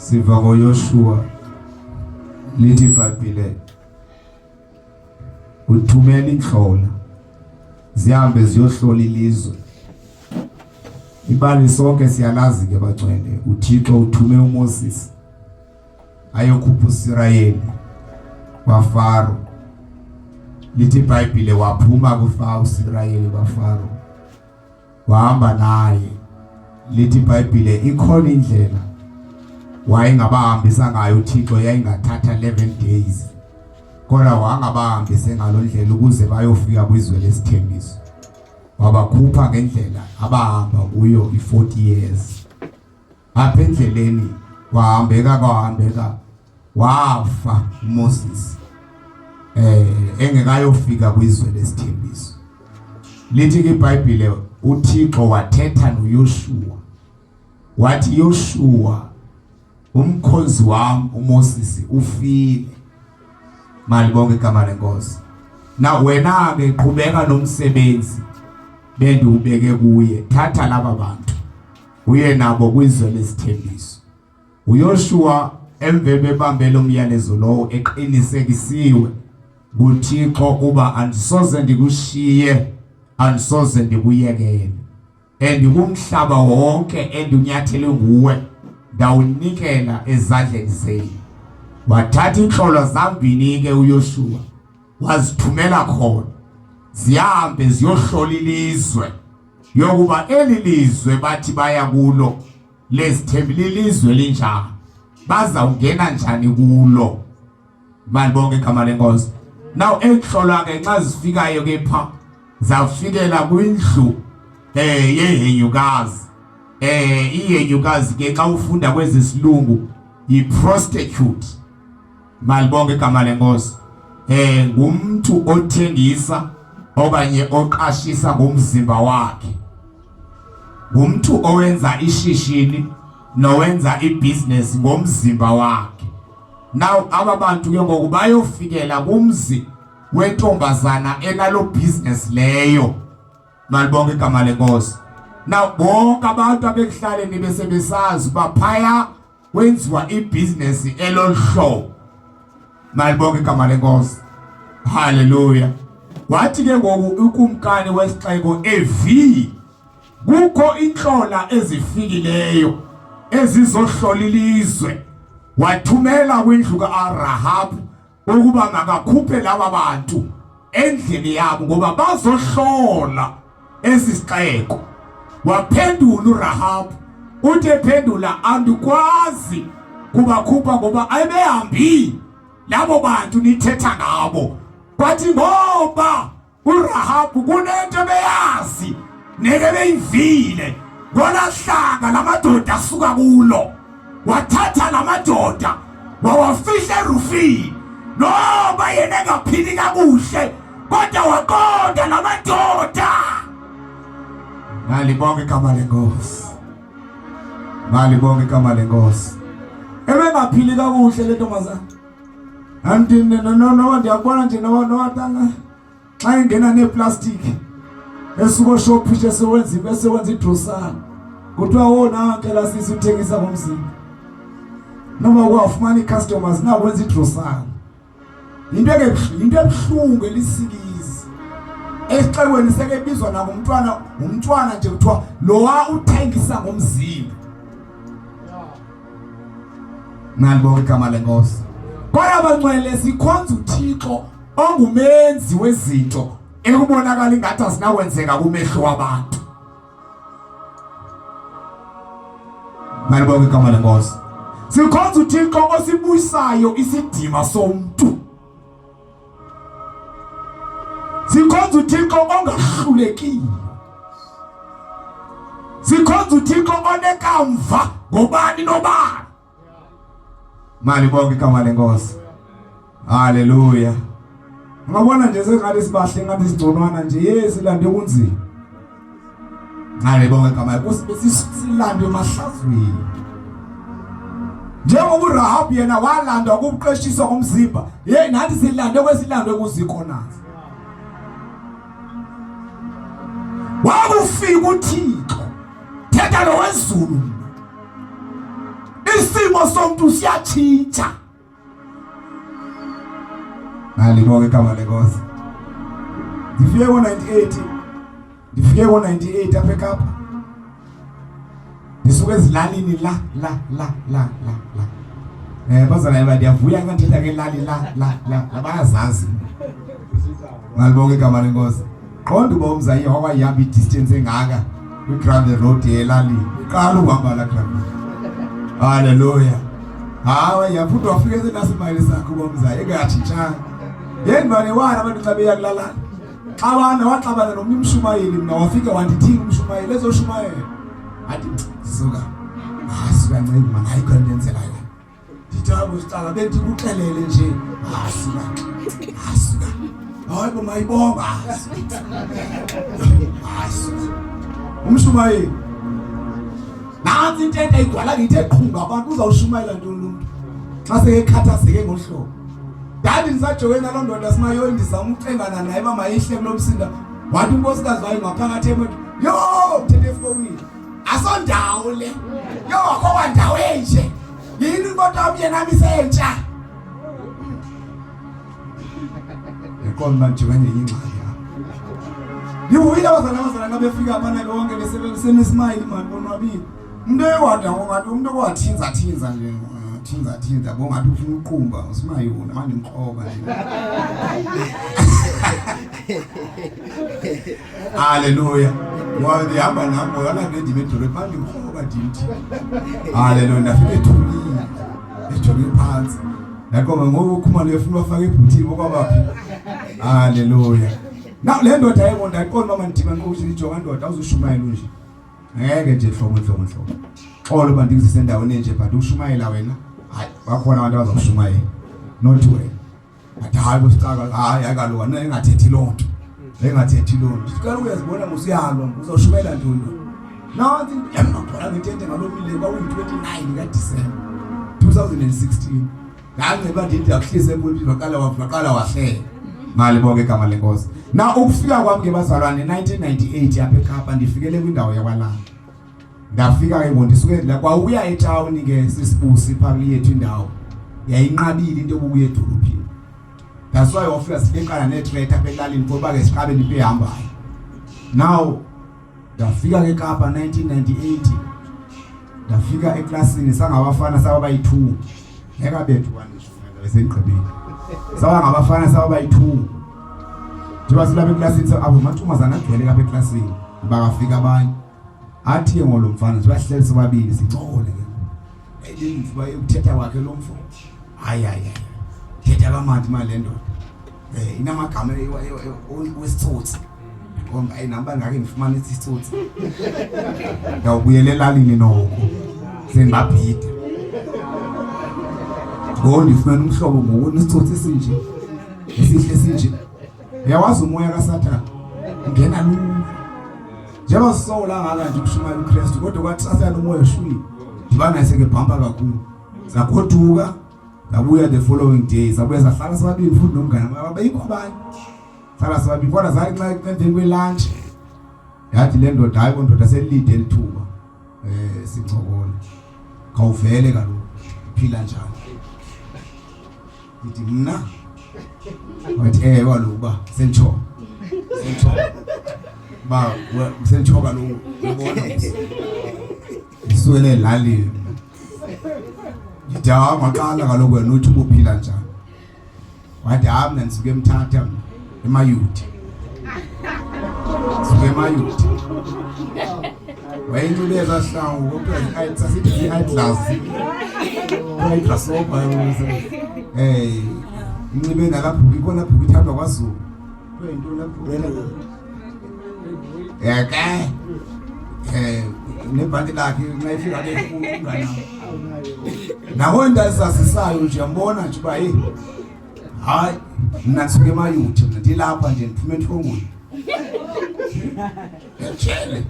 Siva ngoYoshuwa, lithi iBhayibhile uthumela inhlola zihambe ziyohlola ilizwe. Ibali sonke siyalazi ke bangcwele, uThixo uthume uMoses ayokhupha uSirayeli kwaFaro. Lithi iBhayibhile waphuma kuFaro uSirayeli kwaFaro, wahamba naye. Lithi iBhayibhile ikhona indlela wayengabahambisa ngayo uThixo, yayingathatha 11 days, kodwa wangabahambise ngalondlela ukuze bayofika kwizwe lesithembiso. Wabakhupha ngendlela abahamba kuyo i-40 years. Apha endleleni kwahambeka kwahambeka, wafa uMoses engekayofika kwizwe lesithembiso. Lithi ke iBhayibhile uThixo wathetha noYoshuwa, wathi, Yoshua, umkhonzi wam uMoses ufile. Malibonke igama lenkosi. Na wena ke qhubeka nomsebenzi bendiwubeke kuye, thatha laba bantu uye nabo kwizwe lesithembiso. uYoshua emve bebambe lo myalezo lowo eqinisekisiwe nguThixo uba andisoze ndikushiye, andisoze ndikuyekele, and kumhlaba wonke endiwunyathele nguwe ndawunikela ezandleni zenu. Wathatha inhlolo zambini ke uYoshua wazithumela khona, zihambe ziyohlola ilizwe, yokuba eli lizwe bathi baya kulo lezithembi lilizwe linjani, bazawungena njani kulo. Malibonke igama lenkosi. Now enhlolwa ke nxa zifikayo ke pha, zafikela kwindlu yehenyukazi. Ihenyukazi ke xa ufunda kwezesilungu yi-prostitute. Malibonke igama lenkosi. Ngumuntu othengisa okanye oqashisa ngomzimba wakhe, ngumuntu owenza ishishini nowenza ibusiness ngomzimba wakhe. Now aba bantu ke ngoku bayofikela kumzi wentombazana enalo business leyo. Malibonke igama lenkosi. Now bonke abantu abekuhlaleni bese besazi uba phaya kwenziwa ibusiness elolhlobo. Malibonke igama lenkosi. Haleluya. Wathi ke ngoku ukumkani wesixeko evi kukho inhlola ezifikileyo ezizohlola ilizwe, wathumela kwindlu kaRahab ukuba makakhuphe laba bantu endlini yabo ngoba bazohlola esisixeko. Waphendula uRahab, uthi ephendula, andikwazi kubakhupha ngoba ayebehambile labo bantu nithetha ngabo. Kwathi ngoba uRahabu kunento ebeyazi neke beyivile ngolahlanga lamadoda asuka kulo, wathatha lamadoda wawafihla erufini, noba yena engaphili kakuhle kodwa waqonda lamadoda. Malibonke igama lenkosi, malibonke igama lenkosi. Ebengaphili kakuhle le ntombazana. Andini no no no ndiyakubona nje no no tanga xa ingena neeplastic esuka oshophisha esewenza esewenza idrosana, kuthiwa wona anke la sisi uthengisa ngomzimba, noma kwafumana ii-customers nakwenza idrosana. Into into ebuhlungu elisikizi esixekweni, sekebizwa nangumntwana, umntwana nje kuthiwa lowa uthengisa ngomzimba. Nalibonke igama lenkosi. Kodwa bangcwele, sikhonza uThixo ongumenzi wezinto ekubonakala ingathi azinakwenzeka kumehlo wabantu. Malibonke igama lenkosi. Sikhonza uThixo osibuyisayo isidima somntu. Sikhonza uThixo ongahlulekiyo. Sikhonza uThixo onekamva ngobani nobani. Malibonke igama lenkosi. Haleluya. Ungabona nje sengathi sibahle, ngathi singconwana nje, ye silande kunzima. Malibonke igama lenkosi, silande emahlazweni. Njengoba uRahab yena walandwa kuqeshiswa ngomzimba, hey nathi silande kwesilandwe kuzikhonazi. Wakufika uThixo, thetha lo wezulu. Isimo Isimo somntu siyatshintsha. Malibonge igama lenkosi. Ndifike ngo-98, ndifike ngo-98 apha eKapa. Ndisuka ezilalini la la la la la la. Bazalwane ba ndiyavuya xa ndithetha ngelali la la la la bayazazi. Malibonge igama lenkosi. Qonda uba umzayi wakwayihamba i-distance engaka kwi-gravel road elalini. Iqala uhamba la gravel. Hallelujah. Hayi yafuthi wafika esenasimali sakhe uba umzayi engatshintshanga. Yeni bane wana abantu xa beya kulalana. Xabana waxabana nomnye umshumayeli mna wafika wandithini umshumayeli ezoshumayela. Athi suka. Ah suka nceba man ayikho into enzekayo. Ndithi hayi sicaka bendikuxelele nje. Ah suka. Ah suka. Hayi bo mayibonga. Ah suka. Umshumayeli. Nansi intente igcwala ngithe qhunga abantu uzawushumayela ntoni lo muntu. Xa sekekhathazeke ngohlobo. Dadi ndisajoke naloo ndoda simayoyi ndizama ukucengana naye uba mayihle kulo msinda. Wathi unkosikazi wayo ngaphakathi emoto, yho, uthethe efowunini. Asondawo le. Yho, akho kwandawo enje. Yini kodwa wam yena isentsha. Ndiqonda uba ndijongene nenye ingxaki apha. Ndivuyile abazali abazalana xa befika phana bonke besenesmayili mani bonwabile. Umntu ewada ngathi umntu okwathinza thinza nje thinza thinza bongathi ufuna uqumba usimayona manje ngikroba nje. Haleluya. Ngoba ndihamba nam ngoba nami ndime edolophi manje ngikroba ndithi. Haleluya ndafika ethulile. Ejonge phansi. Ndaqonga ngoku ukhumalo efuna bafake ebhuthini okwabaphi. Haleluya. Now le ndoda yebo ndaqonda mama ndidibana ukuthi ijonga ndoda awuzushumayela nje. Ngeke nje hlobo hlobo hlobo. Xolo uba ndikuzise endaweni enje but ushumayela wena. Hayi bakhona abantu abazokushumayela. Not wena. Athi hayi kusicaka hayi hayi kaloku wena engathethi loo nto. Engathethi loo nto. Kaloku uyazibona ngusiyalwa uzoshumayela ntoni lo. Nansi yamgqola ngentente ngaloo mini kwakuyi-29 kaDisemba 2016. Nganxiba ndithi akuhlise epulpiti waqala waqala wahleka. Malibonge igama lenkosi. Na ukufika kwami ke bazalwane 1998 apha eKapa ndifikele kwindawo yakwaLanga. Ndafika ke ngoku ndisuke la kwawuya etawuni ke sisibusi phaa kule yethu indawo. Yayinqabile into yokuya edolophini. That's why wafika sibeqala neetrekta apha elalini ngoba ke siqabele into ehambayo. Now ndafika ke Kapa 1998 ndafika eklasini sangabafana saba bayi-2 ngeke abethu besengigqibile saba ngabafana saba bayi-2 njengoba silapha eklasini abo amantombazana agcwele lapha eklasini bakafika abanye athi ke ngolo mfana njengoba sihleli sobabili sincokole ke elimfu ukuthetha kwakhe lo mfo hayi hayi hayi thetha kamandi mali le ndoda inamagama wesitsotsi ngoba hayi nami bangake ngifumane isitsotsi ndawubuyela elalini noko sendibabhida ngoku ndifumene umhlobo ngoku nesitsotsi esinje esihle esinje uyawazi umoya kaSathane ungena lula njengoba sisola ngaka nje ukushumayela uKristu kodwa kwathi sasiyana umoya shwi dibana sekebhampa kakhulu sagoduka Ndabuya the following day sabuya sahlala sobabili futhi nomngane ababeyikho abanye sala sobabili kodwa sathi nxa emveni kwelunch yathi le ndoda hayi bondoda selide elithuba sincokole khawuvele kaloku uphila njani ndithi mna wathi ewe kaloku uba senditsho senditsho uba senditsho kaloku uyabona ndiswele elalini ndithi hayi maqala kaloku wena uthi ubuphila njani wathi hayi mna ndisuke emthatha mna emayuthi suke emayuthi wayenxibe ezaa hlangu kuthiwa sasithi zii-idlas kuthiwa igrasshopper inxibe nalaa bhuku ikhona bhuku ithandwa kwaZulu kuthiwa yintoni laa bhuku Eke. Nebhanti lakhe nxa ifika ke umngane. Nawo into ayisazisayo nje yambona nje uba hey. Hayi, mna ndisuke emayuthi mna ndilapha nje ndiphume entlongweni. Ejele.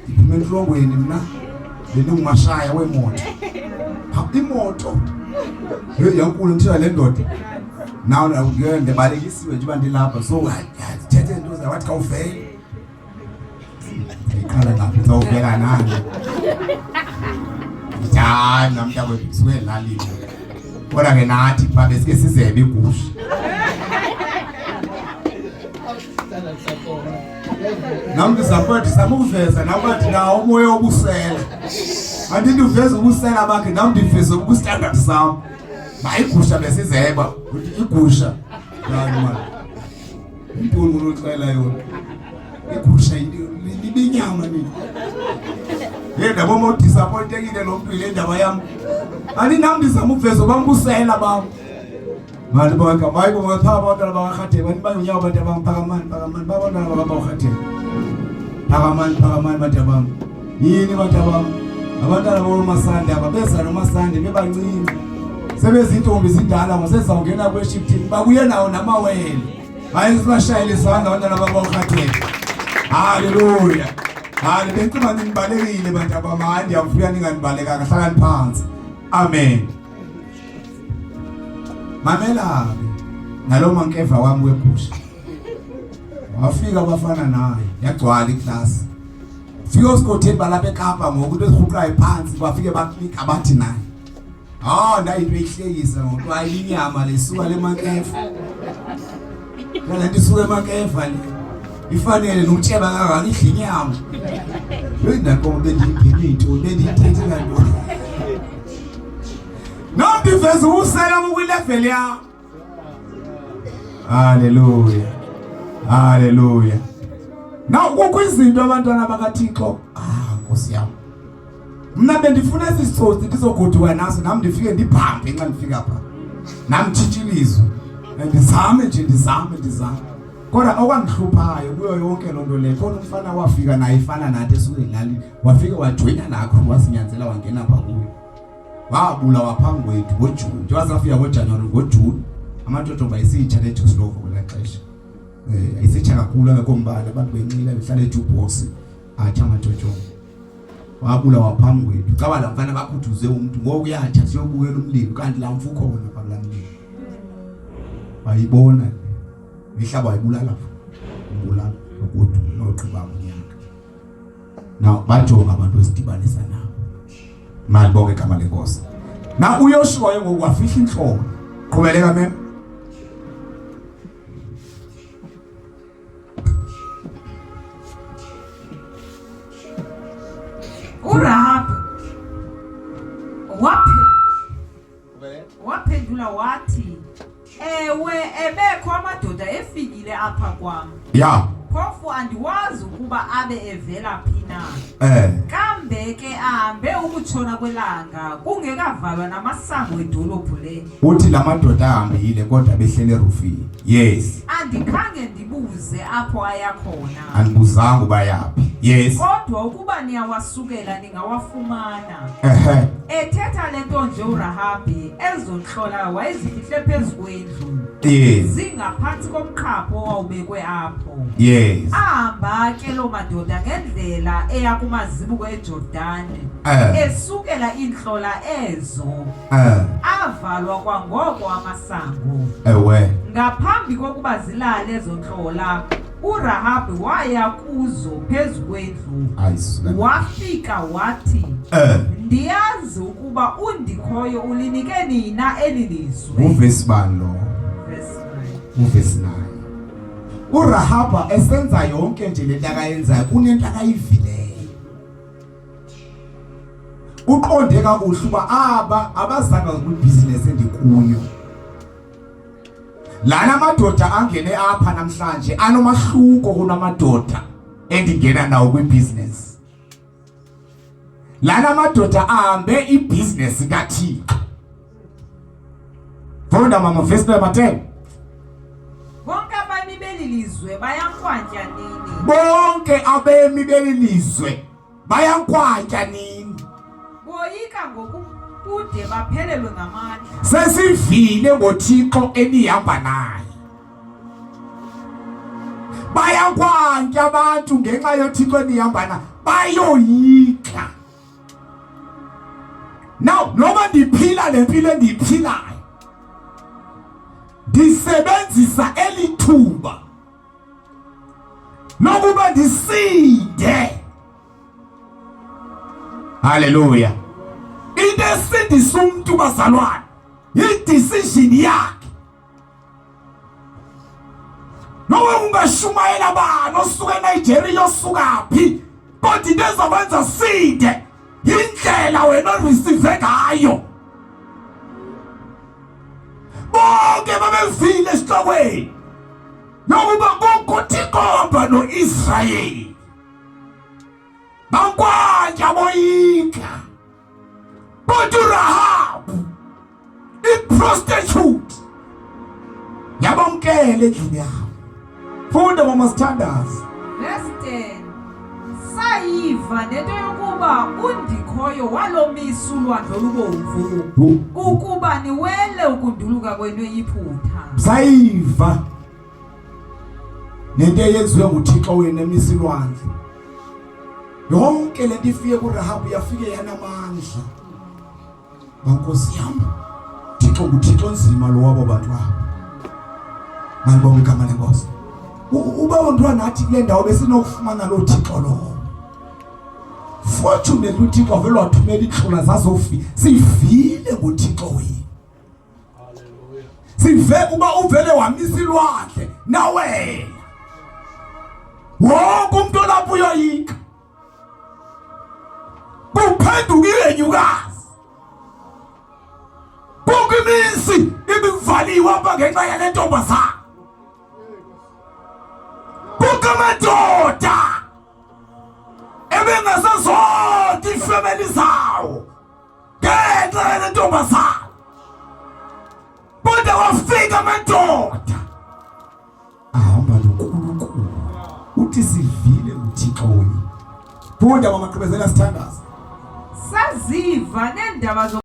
Ndiphume entlongweni mna. Bendingumashaya wemoto. Imoto. Hey yankulu ngithiwa le ndoda. Now ndibalekisiwe nje uba ndilapha so thethe into zayo wathi khawuvele. Iqala ngaphi khawuvela nani. Ndithi hayi mna mntakwethu ndisuke elalini. Kodwa ke nathi pha besike sizebe igusha. Nam ndizapha ndizama ukuveza nam uba ndinawo umoya wobusela. Andithi uveza ubusela bakhe nam ndiveze ubustandard sam. Ba igusha besizeba, uthi igusha. Hayi mani. Yintoni unoxela yona? Igusha libinyama nini? Hey ndabona udisappointekile lo mntu yile ndaba yam. Ani nam ndizama ukuveza uba mbusela bam. Mani bonke hayi bo pha abantwana bakaRhadebe bani bayonyawo abantu abam phakamani phakamani babantwana bakaRhadebe. Phakamani phakamani bantu abam. Yini bantu abam? Abantwana bomasande aba beza nomasande bebancinci. Sebezintombi zindala ngosezawungena kweshiftini babuye nawo namawele. Hayi sibashayele izandla abantwana bakwaRhadebe. Haleluya. Hayi bengicinga nibalekile bantu abam. Hayi ndiyavuya ninganibalekanga hlalani phansi. Amen. Mamela-ke nalo mankeva wami wegusha. Wafika abafana naye yagcwala iklasi. Fika osikhotheni balapha eKapa ngoku into ezihuqayo phansi bafike baklika bathi naye. Ah ndayinto eyihlekisa ngoku hayi inyama lesuka lemankefa. Lana nto isuka emankefa le. Ifanele nokutsheba kangaka idla inyama. Hey nankomo bendiyingene intoni bendiyithethe kantoni. Nomndiveza ubusela kukwilevel yam. Haleluya. Haleluya. Now kukho izinto abantwana bakaThixo. Ah Nkosi yami. Mna bendifuna esi sitsotsi ndizogoduka naso nam ndifike ndibhambe nxa ndifika pha. Nam tshintsha ilizwi. Ndizame nje ndizame ndizame. Kodwa okwangihluphayo kuyo yonke loo nto leyo khona umfana wafika naye ifana nathi esuke elalini wafike wajoyina laa crew wazinyanzela wangena pha kuyo. Wabulawa phambi kwethu ngoJuni. Njengoba safika ngoJanuwari ngoJuni amantshontsho ayisitsha leJoslovo kwelaa xesha. Eh ayisitsha kakhulu angekho mbane abantu benxila behlala eJubhosi atsha amantshontsho. Wabulawa phambi kwethu. Caba la mfana bakhuthuze umuntu ngoku uyatsha siyobukela umlilo kanti la mfu ukhona pha kulaa mlilo. Wayibona mihlaba wayibulala umbulala nokuthi nogqiba unyaka. Now bajonga abantu esidibanisa nabo. Malibonge igama lenkosi. Na uYoshua ke ngoku wafihla inhloko. Qhubeleka mem. URahabi waphe waphendula wathi Ewe, ebekho amadoda efikile apha kwam. Ya. Phofu andiwazi ukuba abe evela phi na. Eh. Kambe ke ahambe ukutshona kwelanga kungekavalwa namasango edolophu le. Uthi la madoda ahambile kodwa behlele erufini. Yes. Andikhange ndibuze apho aya khona. Andibuzanga uba yaphi. Yes. Kodwa ukuba niyawasukela ningawafumana. Ehe. Ethetha le nto nje uRahabhi ezo ntlola wayezifihle phezu kwendlu. Yes. Zingaphantsi komqhapho owawubekwe apho. Yes. Ahamba ke loo madoda ngendlela eya kumazibuko eJordani. Eh. Esukela iintlola ezo. Eh. Avalwa kwangoko amasango. Ewe. Ngaphambi kokuba zilale ezo ntlola, uRahabhi waya kuzo phezu kwendlu. Wafika wathi, eh. Ndiyazi ukuba uNdikhoyo ulinike nina eli lizwe. Uvesi bani lo? Uvesi 9. URahabha esenza yonke nje lento akayenzayo kunento akayivileyo. Uqonde kakuhle uba aba abazanga kwibhizinesi endikuyo. Lana madoda angene apha namhlanje anomahluko kunamadoda endingena nawo kwibusiness. Lana madoda ahambe ibusiness kaThixo. Funda mama verse number 10. Bonke abemi beli lizwe bayankwantya nini? Bonke abemi beli lizwe bayankwantya nini? Boyika ngokude baphelelwe ngamandla. Sesivile ngoThixo enihamba naye. Bayankwantya abantu ngenxa yoThixo enihamba naye. Bayoyika. Now noba ndiphila le mpilo endiyiphilayo ndisebenzisa eli thuba lokuba ndisinde. Haleluya. Into esindisa umuntu bazalwane i-decision yakhe. Nowe ungashumayela bani osuka eNigeria osukaphi kodwa into ezokwenza sinde indlela wena oreceive ngayo. Bonke babevile esihlokweni nokuba kukho uThixo ohamba no-Israyeli. Bankwantya boyika. Kodwa uRahabu i-prostitute yabamkela endlini yabo. Funda mama sithandaze. Verse 10 Sayiva nento yokuba uNdikhoyo walomisa ulwandle olubomvu ukuba niwele ukunduluka kwenu eYiphutha. Sayiva nento eyenziwe nguThixo wenu emisa ilwandle. Yonke lento ifike kuRahabu yafike yanamandla. Bankosi yam, Thixo nguThixo nzima lo wabo bantu abo. Malibonge igama lenkosi. Uba untwana nathi kule ndawo besinokufumana loo Thixo lowo. Fortunately uThixo wavele wathumela iintlola zazofi sivile ngoThixo wethu. Sive uba uvele wamisa ilwandle nawela. Wonke umuntu olapho uyoyika. Kuphenduka ilenyukazi. Konke imizi ibivaliwe apha ngenxa yale ntombazana. Konke amadoda ebengasazonke iifemeli zawo ngenxa yale ntombazana. Kodwa wafika amadoda ahamba noNkulunkulu uthi sivile uThixo wethu. Funda mama, gqibezela sithandaza. Saziva neendaba.